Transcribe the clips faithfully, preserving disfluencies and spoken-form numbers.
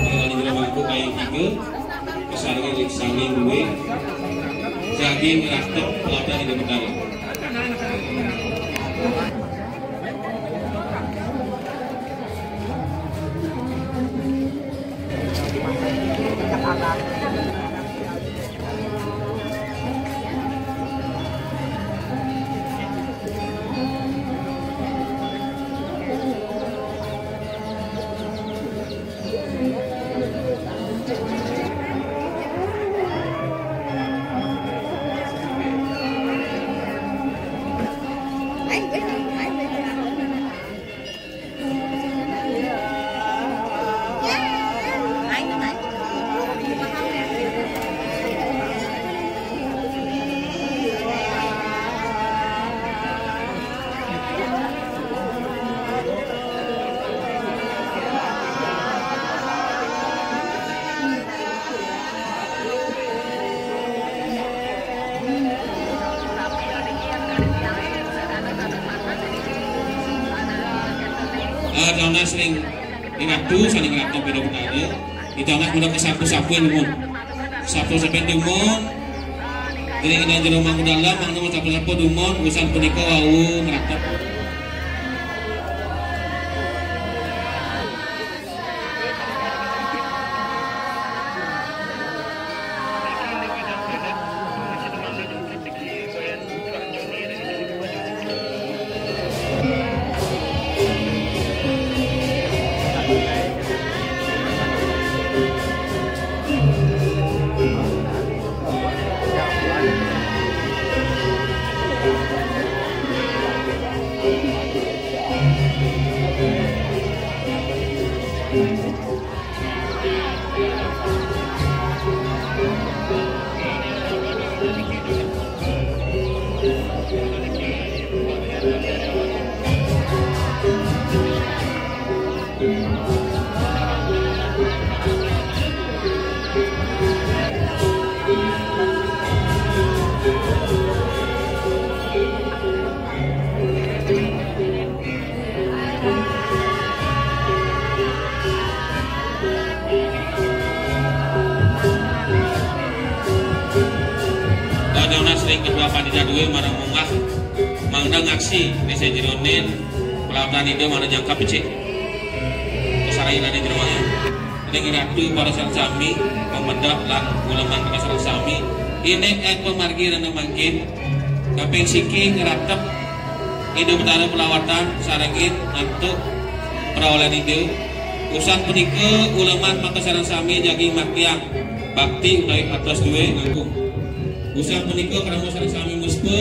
Dengan jero mangkuk kain tiga, kesaringan saking duwe, daging raket, lada tidak berdarah. Sering ingatu, saling ingatu beda betara. Itu anak udah kesapu-sapu dumun. Sapu-sapu dumun. Jadi kita jero mangku dalam, mangku sapu-sapu dumun, usan punika wau ngratep. Dadonas ring kedua panitia duwe marang munggah mangda ngaksi ring sajeroning pelautan Ida mangda jangkep becik. Kasarengin ane jero wayah. Ring ratu para sareng sami, pamedek lan uleman para sareng sami, indik ing pamargi rena mangkin, kaping siki ngratep Ida Betara pelawatan sarengin antuk praolehan Ida. Usan punika uleman maka sareng sami jagi maktiang bakti utawi atos duwe ngagung. Usan punika krama sareng sami muspa.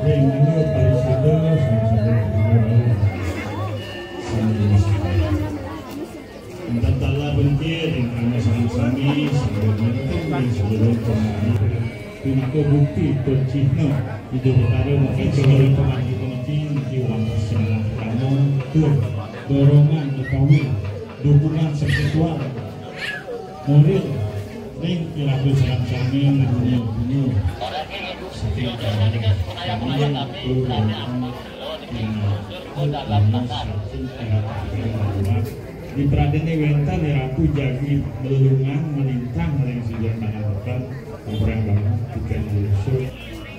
Ring manut parisada, sareng-sareng. Tetala bengkir ring kami sami-sami, sambil nyentuh ring seluruh kami. Punika bukti tur cihna Ida Betara mungkin sebagai pemati penting di wangkas semangat kamu tur dorongan utawi dukungan spiritual moral ring iraga sareng sami ngadunya guna saking kami, kami tur dorongan. Di pradene wenten Ratu jagi melelungan melintang ring sida pangadepan, kurang banget bukan musuh.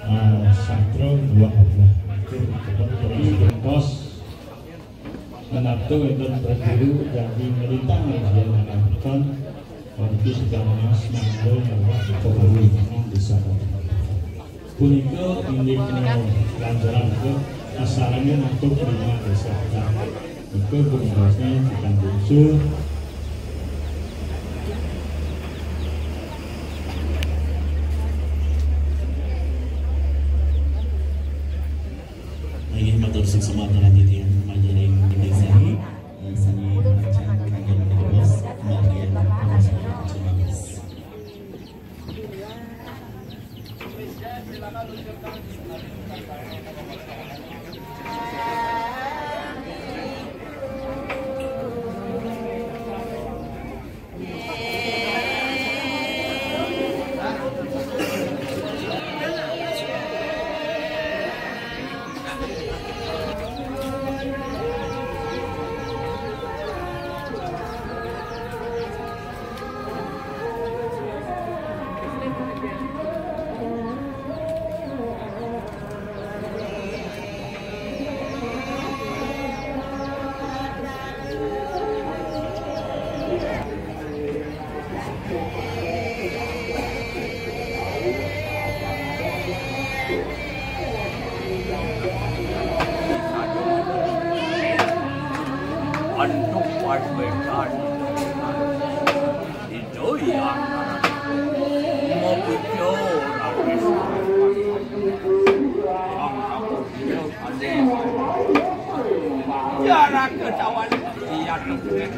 Ah, sastra dua Allah. Itu kebon terus pos. Menatu enten perguru jagi melintang ring sida pangadepan. Puniki sedang mas mangga nyawak Jokowi tenang di sana. Punika indik menawa lantaran ke kasarengin antuk lima desa. Nika bungkasnya tukang bungsu. Suksma dalam titiang majaring kita sari, eh, sari macam kaget kita bos, bagian pemasaran cuma bos. Antuk pas besan. Itu yang mau pikir habis. Orang takut dia ada. Jarak ketahuan. Iya, tuh. Eh,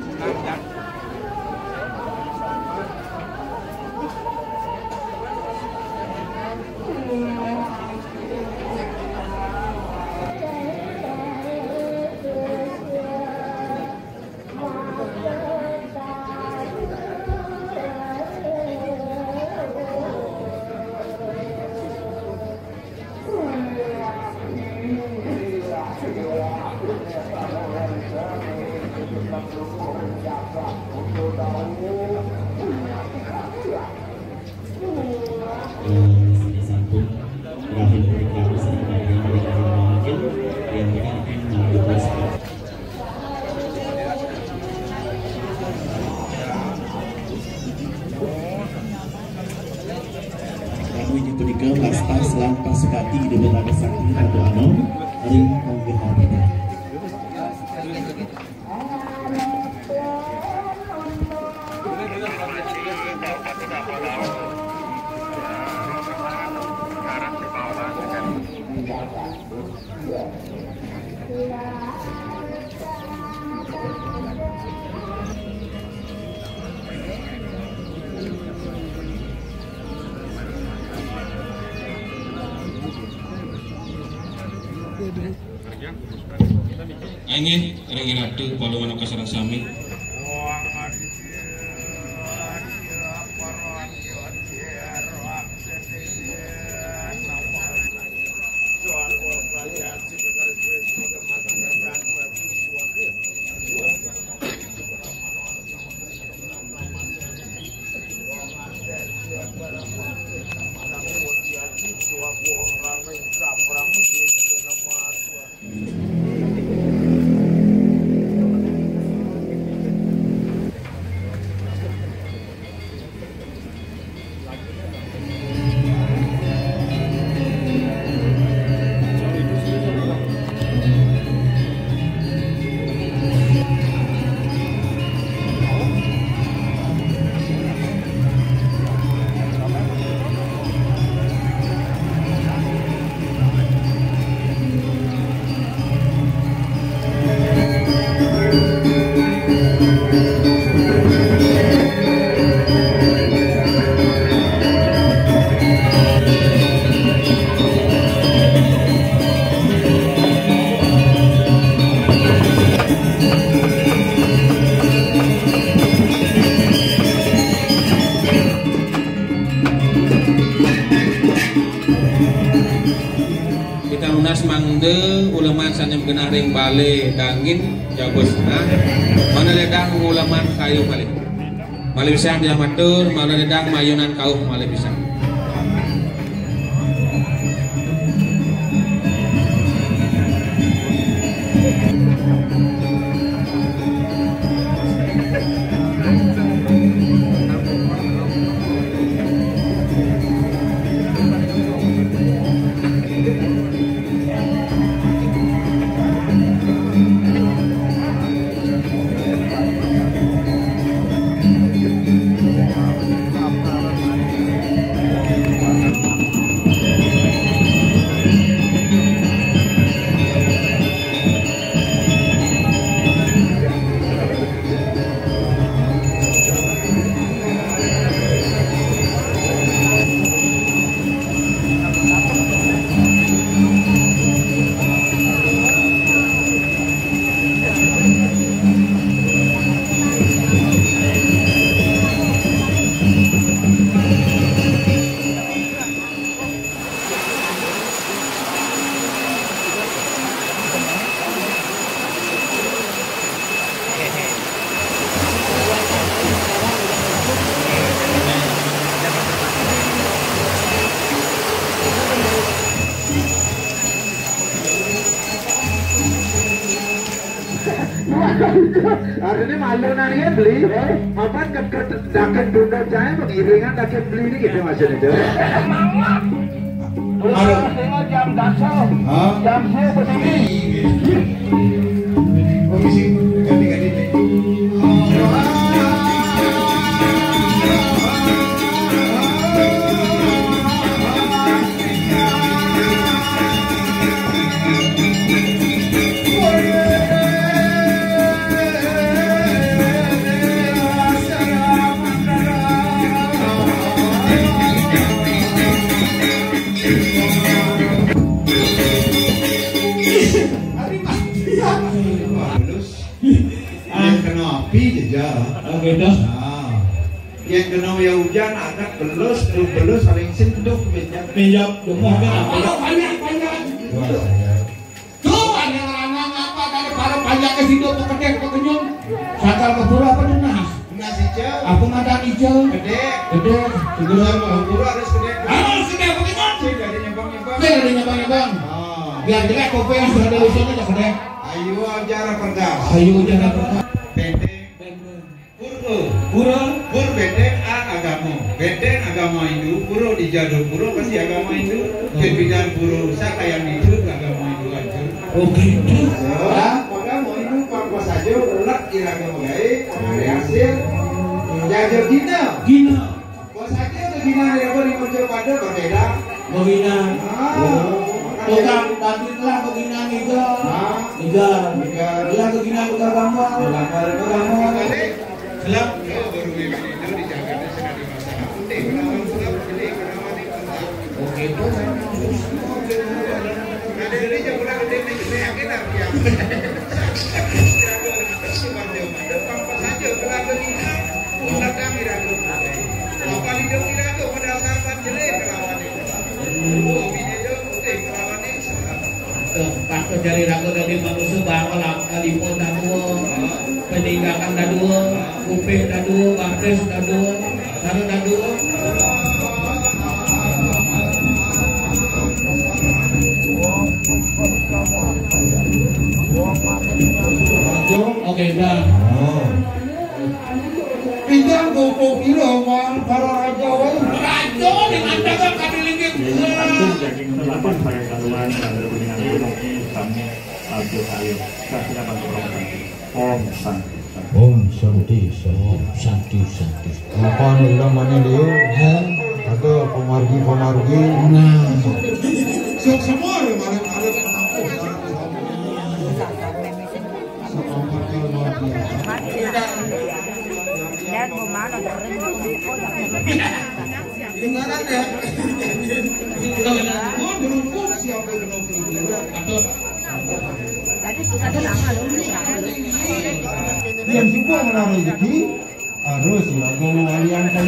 sampun berakhir dari kami, sedang berakhir dari kami mungkin yang penting melalui proses. Kami di punika Lastas lan Pasukati di Betara Sakti Ratu Anom ring panggih harta. Inggih, ring Ratu Palungguh sareng sami. Kita nunas mangda uleman sané genah ring balé dangin jaba setengah, mangda ledang uleman kayuh malih. Malih pisan tiang matur, mangda ledang mayunan kauh malih pisan. Artinya malu nari ya beli, eh, apa deket deket dunia cahaya pengiringan deket beli ini gitu maksudnya, Cok. Aduh. Tengok jam dasar, hah? Jam saya berdiri. Komisi ganti-ganti nih. Yang kena api aja. Oh, gitu. Nah, yang kena ya hujan, anak belus, tuh belus, saling sentuh, bejat. Pinjam, rumah kan apa? Banyak, banyak. Tuh, ada anak apa, ada para panjang ke situ, pekedek, pekenyum. Sakal ke pura apa tuh, Nas? Nas hijau. Apa mata hijau? Gede. Gede. Segera. Kalau pura harus gede. Harus gede, apa gitu? Sih, dari nyebang-nyebang. Sih, dari nyebang-nyebang. Oh. Biar jelek, kopi yang sudah ada usulnya, gede. Ayo, acara perdas. Ayo, acara perdas. Pendek. Pendek. Purwo. Pura. Pur benteng A agama. Benteng agama Hindu, pura di Jado pura pasti agama Hindu. Kepidan pura sakayang itu agama Hindu aja. Oh gitu. Ya, maka mau Hindu apa saja ulak iraga megai, mari hasil. Jaja gina. Gina. Apa saja ke gina iraga di meja pada berbeda. Begina. Ah. Oh. Tukang tadi telah begina ngiga. Ah. Ngiga. Ngiga. Telah begina tukang gambar. Gambar. Gambar. Gelap, oh, baru mimpi itu di Jakarta sudah dimasak. Penting, kalau gelap, penting, kalau mati, gelap. Oh, gitu. Ada Indonesia, kurang gede, nih, saya yakin, ah, ya. Apa saja, gelap, gelap, gelap, gelap. Apa di dong, gelap, pada saat jelek, gelap, gelap. Oh, ini aja, penting, gelap, gelap. Patut jari raga dadi manusa bahwa lipun dadua, peninggakan dadua, kuping dadua, batis dadua, cara dadua. Oke, dah. Oh. Pinjam gopo piro, Bang? Para raja, woi. Raja dengan dagang kaki linggit. Jadi, daging itu delapan pakai kandungan, ada kuningan gunung, hitam, abu, air. Kasih apa untuk orang tadi? Om Santi. Om Santi, Santi. Santi, Santi. Apa nih namanya dia? Hah? Ada pemargi-pemargi. Nah. Sok semua ada, ada, ada. Yang sibuk menaruh rezeki, harus ya, kalau walian kan.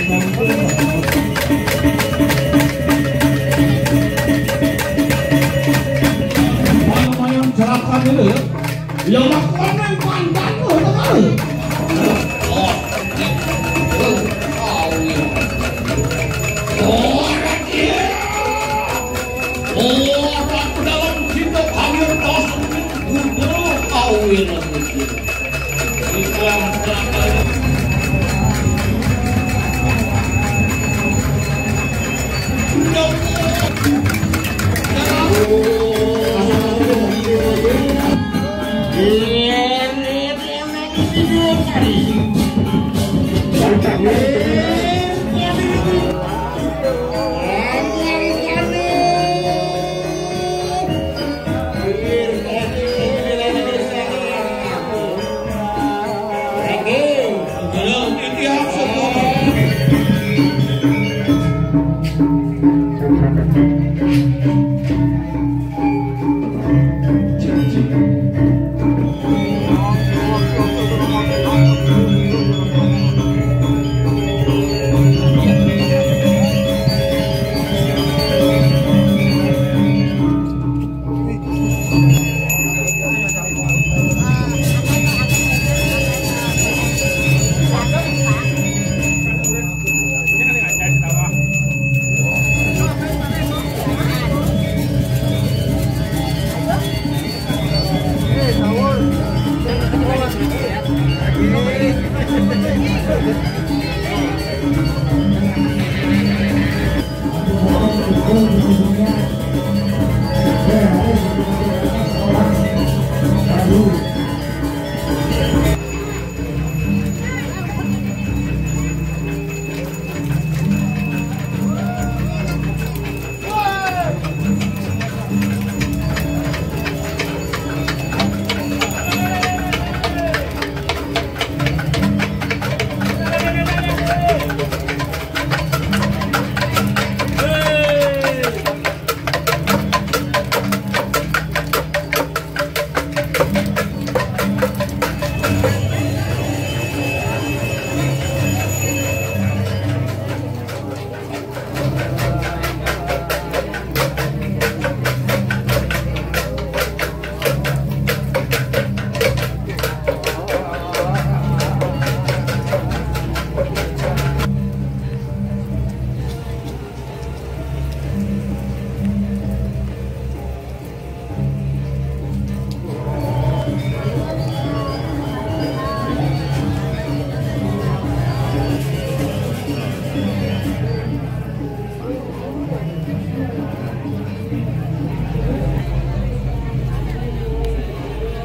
Yang cerahkan itu ya. Ya, lakukan yang pandan tuh, betul. Orang gila. Orang dalam cinta kawin, kawin. Iklan.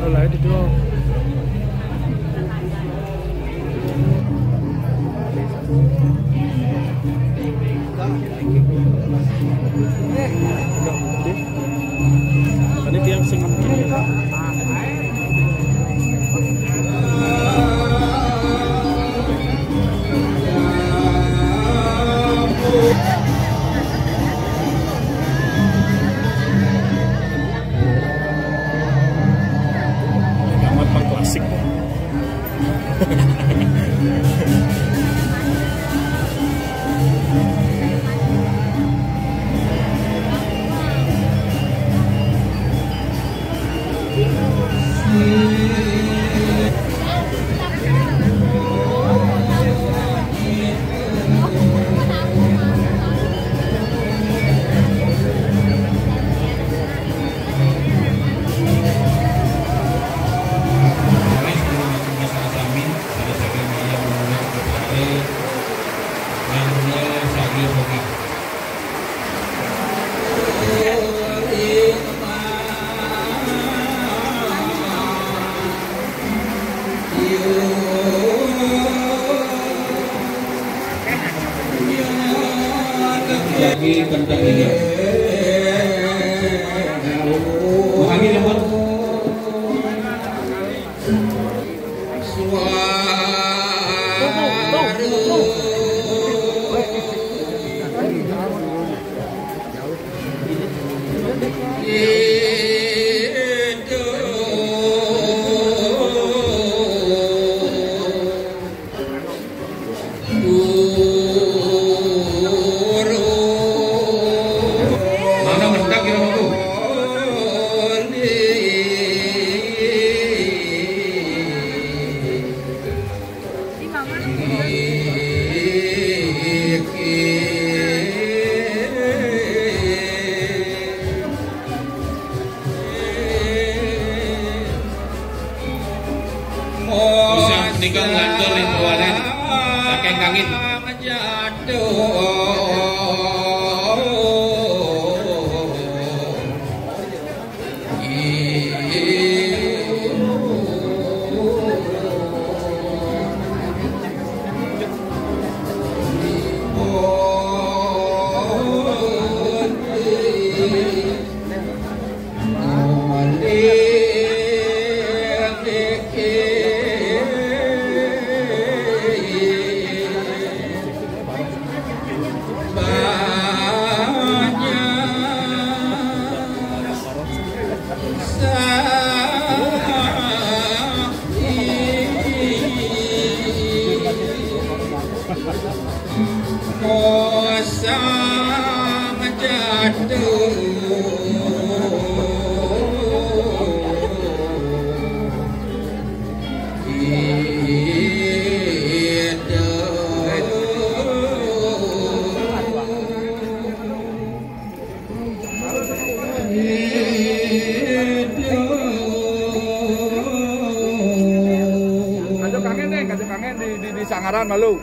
Lah, itu doang. Ini tiang sing Amat pang klasik. Lagi kentang ini. Makanya dapat Bisa menikah ngantor di Purwanen. Saking kangin. Kajo kangen deh, kajo kangen di, di, di Sangaran malu.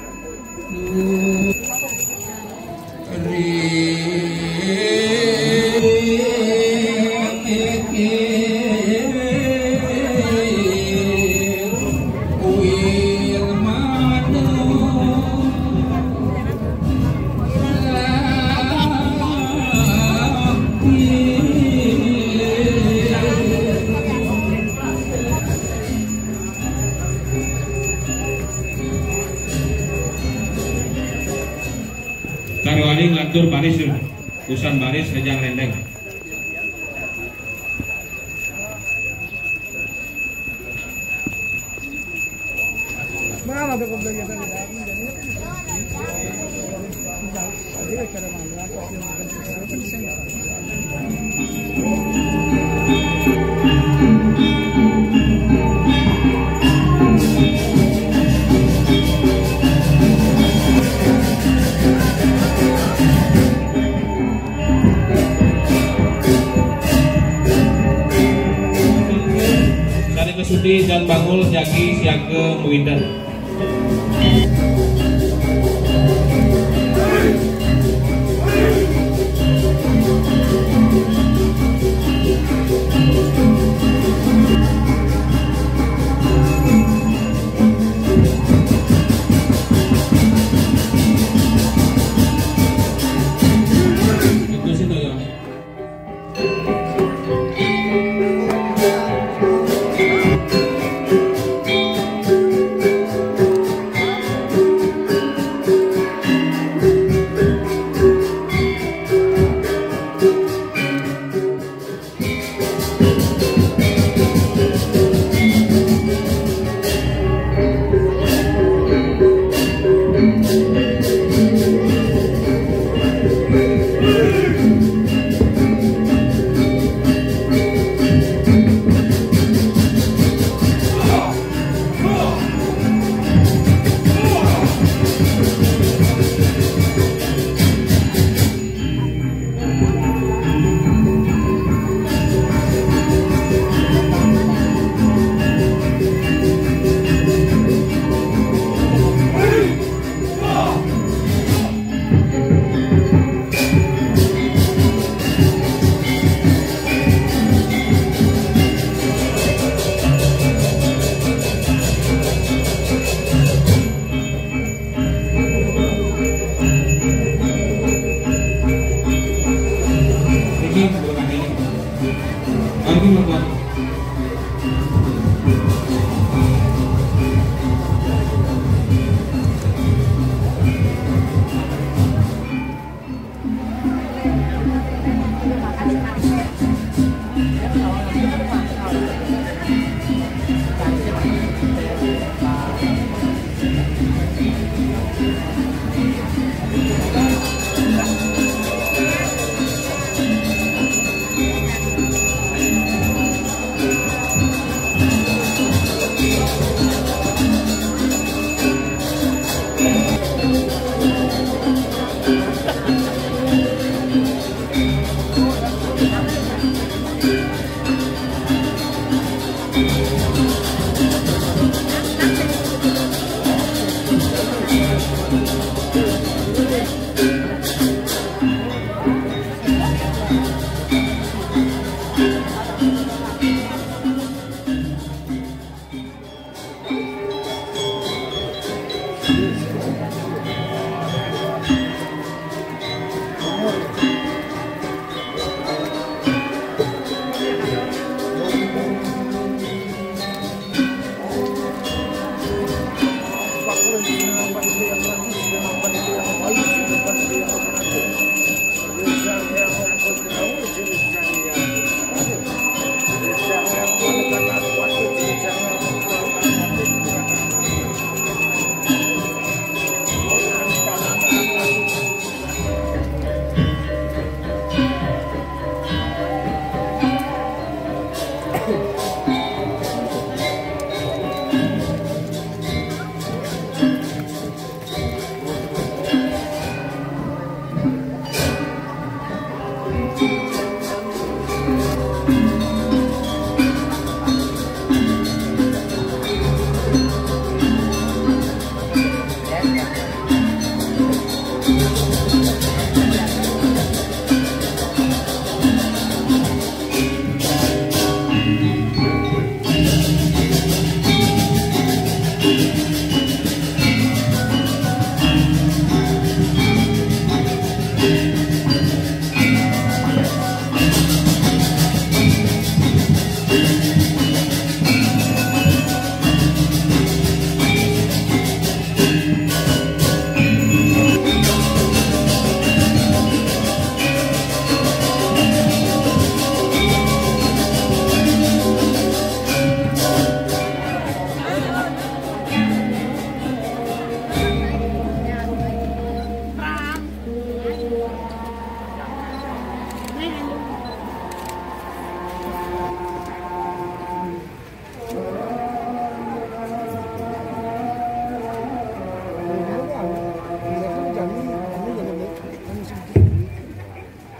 Tur baris, usan baris, rejang rendeng. Sari Kesudi dan Bangul jagi siaga mawinten. Itu sih, Toyo.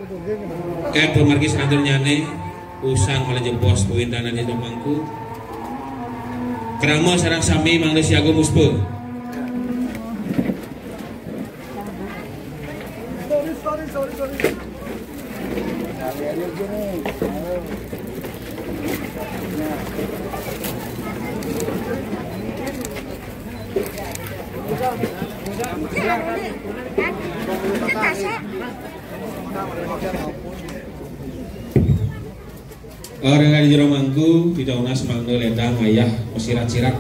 Kan pamargi salanturnyane, usan malih jebos pawintanan ida mangku. Krama sareng sami mangda siaga muspa. Ora di jero mangku, ditunas mangda ledang ayah masirat-sirat.